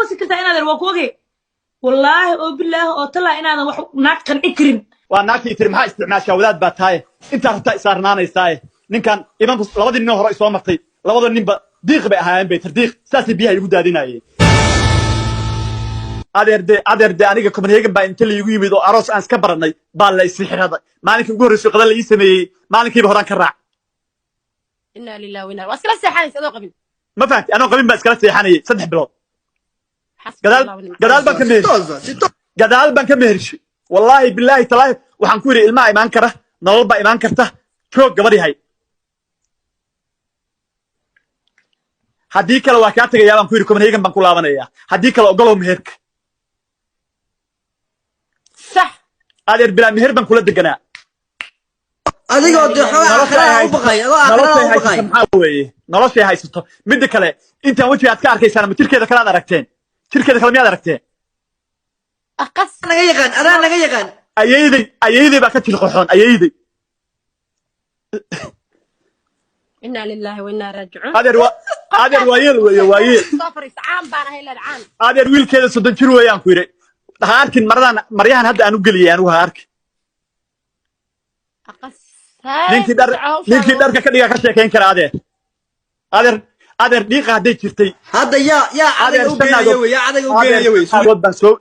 wasi kartaa inaadan waa ku ogey. Wallaahi oo bilaahi oo talaa inaadan wax naag qanci karin. Waa naagtii tiri, "Maxaa isticmaashaa? Wadaad baa tahaye, intaa rabtaa isaarnaanaysaaye." Ninkan imanku labadii nin hore isoo martay, labada ninba diiq bay ahaayeen bay tir, diiq saasay biyaha igu daadinayeen. Adeer de, adeer de, aniga Copenhagen baa inta laigu yimid oo aroos aan iska baranay baa la isi xiraday. Maalinkii ugu horreysay qada la ii sameeyey, maalinkiiba horaan ka raac. Inaa lillahi wa inaa, waa iskala seexanaysa adoo qabin? Ma fahamti? Anoo qabin baa iskala seexanayay 3 bilood. Gadaal gadaal baan ka mehershay, gadaal baan ka mehershay. Wallaahi, bilaahi, talaahi, waxaan ku yidhi, ilmaha imaan kara, nolol baa imaan karta, joog gabadh yahay, haddii kale waa kaa tegayaa baan ku yidhi. Copenhagen baan ku laabanayaa, haddii kale ogolow meherka. Sax. Adeer, bilaa meher baan kula deganaa. Adigoo dee xoogaa aakhirada u baqay, adoo aakhirada Noloshay u baqay. haysato maxaa weeye? Noloshay haysato. Midda kale, intaan wejiga aad ka arkaysaan, ma jirkeeda kale aad aragteen? Jirkeeda kale miyaad aragteen? Aqas. Naga yaqaan, adaa naga yaqaan. Ayayday, ayayday baa ka jilqoxoon, ayayday. Inaa lillahi wa inaa raajicuun. Adeer, waa adeer, waayeel weeye, waayeel. Soo fariista, caan baan ahay leed, caan. Adeer, wiilkeeda 30 jir weeyaan ku yidhi. Ha arkin maradan, maryahan hadda aan u geliyay anigu, ha arkin. Aqas. Ninkii dhar, ninkii dharka ka dhigaa ka sheekayn kara. Adeer, adeer, adeer, dhiiqa hadday jirtay. Hadda yaa Adeer, cadayga u shan geenaya naagood wey, yaa cadayga u adeer, geenaya wey.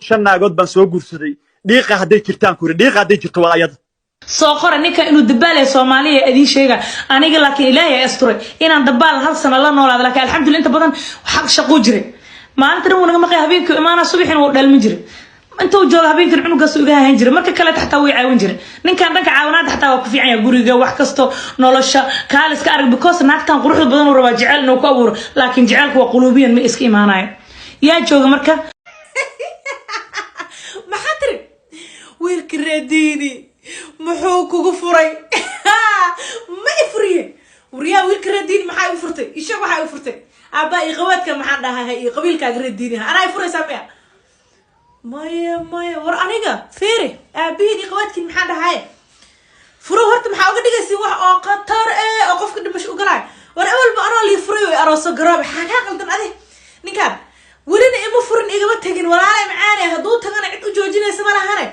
shan naagood baan soo guursaday. Dhiiqa hadday jirtaan ku yidhi, dhiiqa hadday jirto waa ayada. Soo qora ninka inuu dabaal yahay. Soomaaliya idiin sheega aniga, laakiin Ilaahay asturay inaan dabaal hal sano la noolaado. Laakiin alxamdulillah, inta badan xaq shaquu jiray. Maalinta dhan wuu naga maqay, habeenkii imaana, subaxina wuu dhalmin jiray. Inta uu joogo habeenkan cunugaas iga hayn jiray. Marka kale xataa way caawin jiray ninkan. Dhanka caawinaada xataa waa ku fiican yahay, guriga wax kasto, nolosha kaaliska arag, because naagtan quruxda badan uu rabaa jecel inuu ku abuuro. Laakiin jecelku waa quluubiyan, ma iska imaanayo. Yaa jooga marka? Maxaa tiri? Wiilka reediini muxuu kugu furay? Ma i furiye waryaa. Wiilka reediini maxaa igu furtay? Ishag waxaa igu furtay aabbaa iyo qabaadka. Maxaan dhahay iyo qabiilkaaga reediini anaa i furaysaa? Maya, maya, maya. War aniga feere, aabihiin iyo qabaadkiin maxaan dhahay furo? Horta maxaa uga dhigaysa wax oo khatar eh oo qofka dhimasho ugalaayo? War awalba anoo lii furay way arooso garoobe. Xaa kaa qaldan adi? Ninkaan welina ima furin, igama tegin, walaale macaane. Hadduu tagana cid u joojinaysa ma lahane.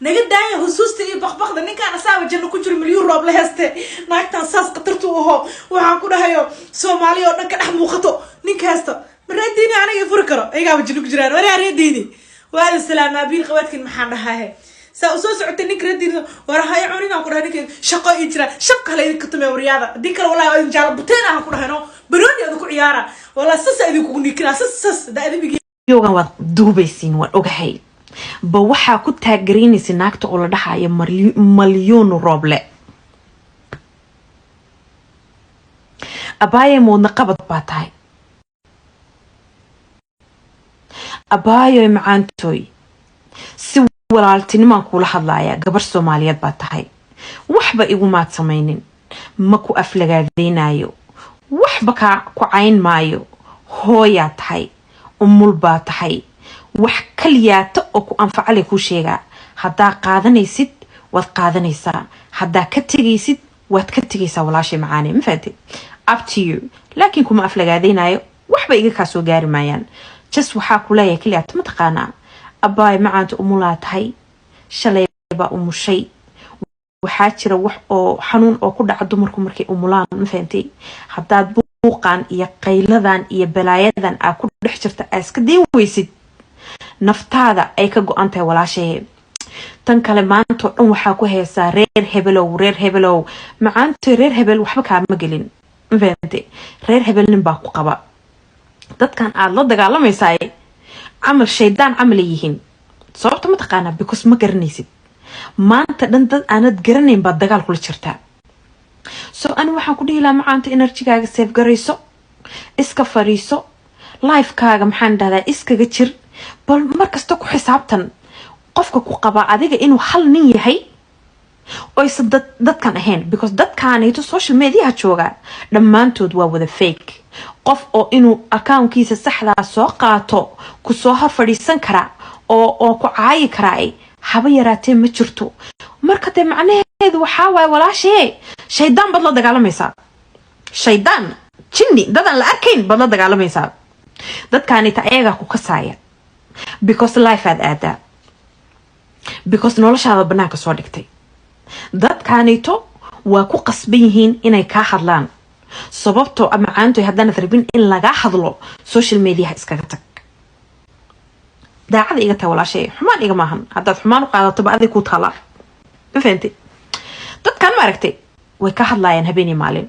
Naga daaya husuusta iyo baqbaqda. Ninkaan asaaba janno ku jiro, milyuun roob la heeste. Naagtaan saas khatartu aho, waxaan ku dhahayo Soomaaliya oo dhan ka dhex muuqato ninka heesto. Ma reediini aniga furi karo? Ayagaaba janno ku jiraan. Waraa reediini, waada salaama abiil qabaadkin. Maxaan dhahaye saa usoo socotay ninka reediini? War haya cunin aan ku dhahay. Ninka shaqo ii jira, shaqa la idinka tumee waryaada. Haddii kale wallahi waa idin jaala buteen ah ku dhahay. No banooni ada ku ciyaara, walaa sasa idinkugu niikinaa, sas sas hadaa idin. Yogan waad duubaysiin, waan ogahay ba. Waxaa ku taagaraynaysa naagta oo la dhahayo Malyuun Rooble. Abaaye, moodna qabad baa tahay. Abaayoy macaantooy, si walaaltinimaan kuula hadlayaa. Gabar Soomaaliyeed baa tahay, waxba igumaad samaynin, ma ku aflagaadeynayo, waxba kaa ku cayn maayo. Hooyaa tahay, umul baa tahay. Wax kaliyaata oo ku anfacale kuu sheegaa. Haddaa qaadanaysid waad qaadanaysaa, haddaa ka tegaysid waad ka tegaysaa. Walaashay macaane, ma fahamtid? Up to you. Laakiin kuma aflagaadeynayo, waxba iga kaa soo gaari maayaan. Just waxaa ku leeyahay kaliyaata, mataqaanaa, abbaay macaanta, umulaa tahay, shalay baa umushay. Waxaa jira wax oo xanuun oo ku dhaca dumarku markay umulaan, ma fahantay? Haddaad buuqan iyo qayladan iyo balaayadan aa ku dhex jirta aa iska dayn weysid, naftaada ay ka go-an tahay, walaashahe. Tan kale, maantao dhan waxaa ku haysaa reer hebelow, reer hebelow. Macaanto, reer hebel waxba kaama gelin, ma fahantay? Reer hebel nin baa ku qaba. Dadkan aada la dagaalamaysaay camal shaydaan camal ay yihiin. Sababta ma taqaanaa? Because ma garanaysid. Maanta dhan dad aanad garanayn baad dagaal kula jirtaa. So ani waxaan ku dhihi lahaa, macaanta, energygaaga save garayso, iska fadhiiso, lifekaaga, maxaan dhahdaa, iskaga jir. Bal markasta ku xisaabtan qofka ku qabaa adiga inuu hal nin yahay oysan dadkan ahayn, because dadkaanayto social mediaha jooga dhammaantood waa wada fake. Qof oo inuu accountkiisa saxdaa soo qaato kusoo hor fadhiisan kara oo ku caayi karaa haba yaraatee ma jirto. Marka dee macnaheedu waxaa waaye, walaashee, shaydaan baad la dagaalamaysaa, shaydaan, jinni, dadaan la arkayn baad la dagaalamaysaa. Dadkaanita ayagaa ku kasaaya. Because live aad aadaa, because noloshaada banaanka soo dhigtay. Dadkaanito waa ku qasban yihiin inay kaa hadlaan, sababtoo ah, macaantoy, haddaanad rabin in lagaa hadlo, social mediaha iskaga tag. Daacada iga tahay, walaashay, xumaan iga maahan. Haddaad xumaan u qaadatoba, aday kuu taalaa. Ma fahantay? Dadkan, ma aragtay, way ka hadlaayaan habeenii maalin.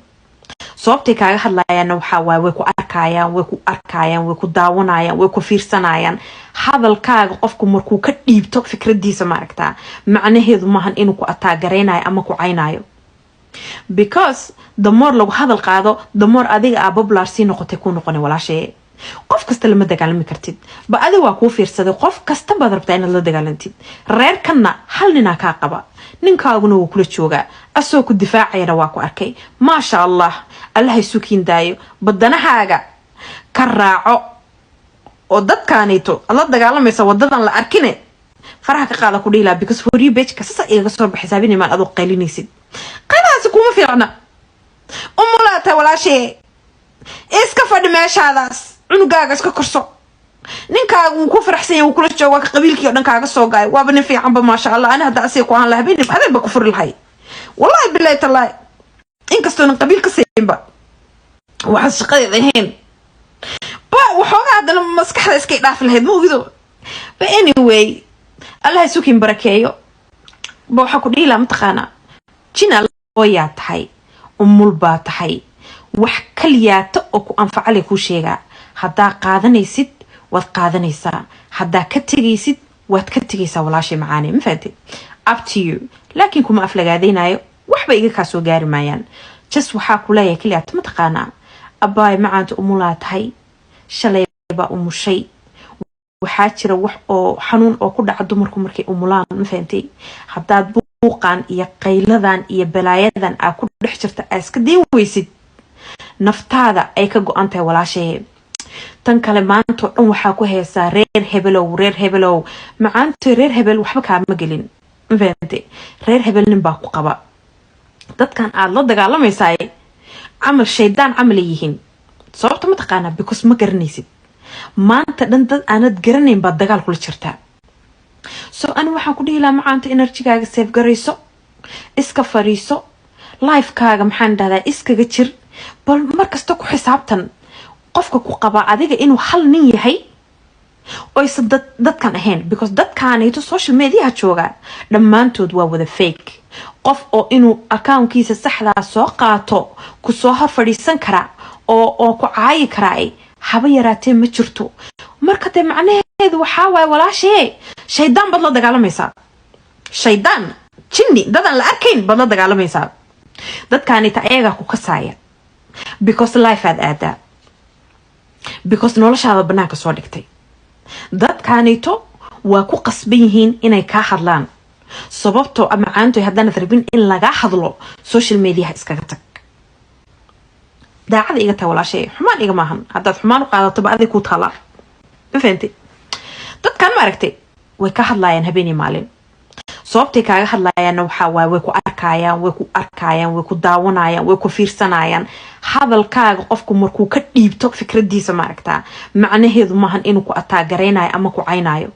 Sababtay kaaga hadlayaanna waxaa waaye way ku arkayaan, way ku arkayaan, way ku daawanayaan, way ku fiirsanayaan. Hadalkaaga qofku markuu ka dhiibto fikradiisa, maaragtaa, macnaheedu maahan inuu ku ataagareynayo ama ku caynayo, because the more lagu hadal qaado, the more adiga aa popular sii noqotay kuu noqonay. Walaashee, qof kasta lama dagaalami kartid ba. Adiga waa kuu fiirsaday, qof kasta baad rabtaa inaad la dagaalantid. Reerkanna hal ninaa kaa qaba, ninkaaguna wuu kula joogaa, asoo ku difaacayana waa ku arkay. Maasha Allah, Allaha isukiin daayo. Badanahaaga ka raaco oo dadkaanito aad la dagaalamaysa wadadan la arkine faraha ka qaada ku dhihi laha, because For You page sasa igaga soo baxay saabinimaan adoo qaylinaysid. Qaylahaasi kuma fiicna. Umulaata, walaashee, iska fadhi meeshaadaas, cunugaaga iska korso. Ninkaaga wuu ku faraxsan yahay, wuu kula jooga, waa ka qabiilkii o dhan kaaga soo gaay, waaba nin fiicanba. Maasha Allah. Ani hadda asiga ku ahaan lahaa, habeen habeen ba ku furi lahay, wallahi bilahi tallaahi. Inkastoo nin qabiil ka siinba waxaad shaqadeed ahayn ba, waxoogaa haddana maskaxda iskay dhaafi lahayd, ma ogido. But anyway, Allah isukin barakeeyo. Ba waxaa ku dhihi lahaa, mataqaanaa, jin yaa tahay, umul baa tahay, wax kaliyaata oo ku anfacale kuu sheegaa. Haddaa qaadanaysid, waad qaadanaysaa. Haddaa ka tegaysid, waad ka tegaysaa, walaashay macaane. Ma fahamtid? Up to you. Laakiin kuma aflagaadaynayo, waxba iga kaa soo gaari maayaan. Just waxaa ku leeyahay kaliyaata, mataqaanaa, abbaay macaanta, umulaa tahay, shalay baa umushay. Waxaa jira wax oo xanuun oo ku dhaca dumarku markay umulaan. Ma fahantay? Haddaad buuqan iyo qayladan iyo balaayadan aa ku dhex jirta aa iska dayn weysid, naftaada ay ka go-an tahay, walaashahe. Tan kale, maantao dhan waxaa ku haysaa reer hebelow, reer hebelow. Macaanto, reer hebel waxba kaama gelin. Ma fahantay? Reer hebel nin baa ku qaba. Dadkan aada la dagaalamaysaay camal shaydaan camal ay yihiin. Sababta ma taqaanaa? Because ma garanaysid. Maanta dhan dad aanad garanayn baad dagaal kula jirtaa. So ani waxaan ku dhihi lahaa, macaanta, energygaaga save garayso, iska fadhiiso, lifekaaga, maxaan dhahdaa, iskaga jir. Bal markasta ku xisaabtan qofka ku qabaa adiga inuu hal nin yahay oysan dad dadkan ahayn, because dadkaanayto social mediaha joogaa dhammaantood waa wada fake. Qof oo inuu accountkiisa saxdaa soo qaato kusoo hor fadhiisan kara oo ku caayi karaa haba yaraatee ma jirto. Marka dee macnaheedu waxaa waaye, walaashee, shaydaan baad la dagaalamaysaa, shaydaan, jinni, dadaan la arkayn baad la dagaalamaysaa. Dadkaanita ayagaa ku kasaaya, because live aad aadaa, because noloshaada banaanka soo dhigtay. Dadkaanito waa ku qasban yihiin inay kaa hadlaan, sababtoo ah, macaantoy, haddaanad rabin in lagaa hadlo, social mediaha iskaga tag. Daacada iga tahay, walaashay, xumaan iga maahan. Haddaad xumaan u qaadatoba, aday kuu taalaa. Ma fahantay? Dadkan, ma aragtay, way ka hadlaayaan habeenii maalin. Sababtay kaaga hadlayaanna waxaa waaye way ku arkayaan, way ku arkayaan, way ku daawanayaan, way ku fiirsanayaan. Hadalkaaga qofku markuu ka dhiibto fikradiisa, maaragtaa, macnaheedu maahan inuu ku ataagareynayo ama ku caynayo,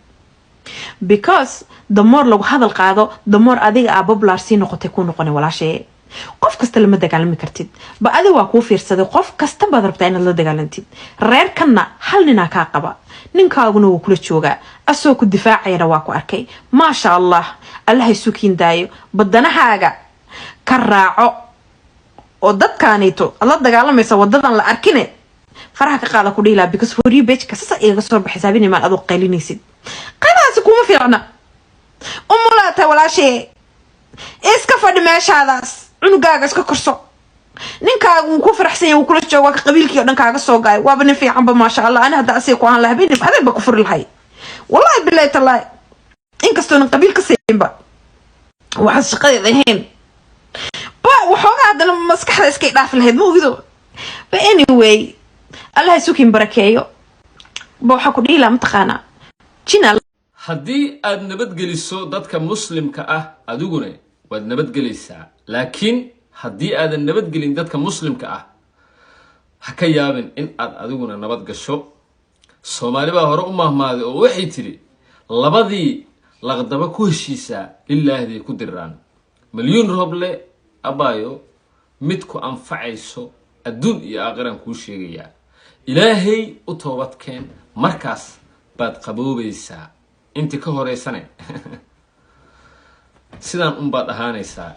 because the more lagu hadal qaado, the more adiga aa popular sii noqotay kuu noqonay. Walaashaye, qof kasta lama dagaalami kartid ba. Adiga waa kuu fiirsaday, qof kasta baad rabtaa inaad la dagaalantid. Reerkanna hal ninaa kaa qaba, ninkaaguna wuu kula joogaa, asoo ku difaacayana waa ku arkay. Maasha Allah, Allaha isukiin daayo. Badanahaaga ka raaco oo dadkaanito aad la dagaalamaysa wadadan la arkine faraha ka qaada ku dhihi lahaa, because For You page sasa igaga soo baxay saabinimaan adoo qaylinaysid. Qaylahaasi kuma fiicna. Umulaata, walaashee, iska fadhi meeshaadaas, cunugaaga iska korso. Ninkaaga wuu ku faraxsan yahay, wuu kula jooga, waa ka qabiilkii o dhan kaaga soo gaay, waaba nin fiicanba. Maasha Allah. Ani hadda asiga ku ahaan lahaa, habeen habeen ba ku furi lahay, wallahi bilahi tallaahi. Inkastoo nin qabiil ka siinba waxaad shaqadeed ahayn ba, waxoogaa haddana maskaxda iskay dhaafi lahayd, ma ogido. But anyway, Allah isukin barakeeyo. Ba waxaa ku dhihi lahaa, mataqaanaa, jina. Haddii aad nabadgeliso dadka Muslimka ah, adiguna waad nabadgelaysaa. Laakiin haddii aadan nabadgelin dadka Muslimka ah, ha ka yaabin in aad adiguna nabad gasho. Soomaali baa hore u mahmaaday oo waxay tidhi: "Labadii laqdaba ku heshiisaa lilaahday ku diriraan." Malyuun Roble, abaayo, mid ku anfacayso adduun iyo aakhiraan kuu sheegayaa: Ilaahay u toobadkeen, markaas baad qaboobaysaa. Intii ka horeysane sidaan unbaad ahaanaysaa.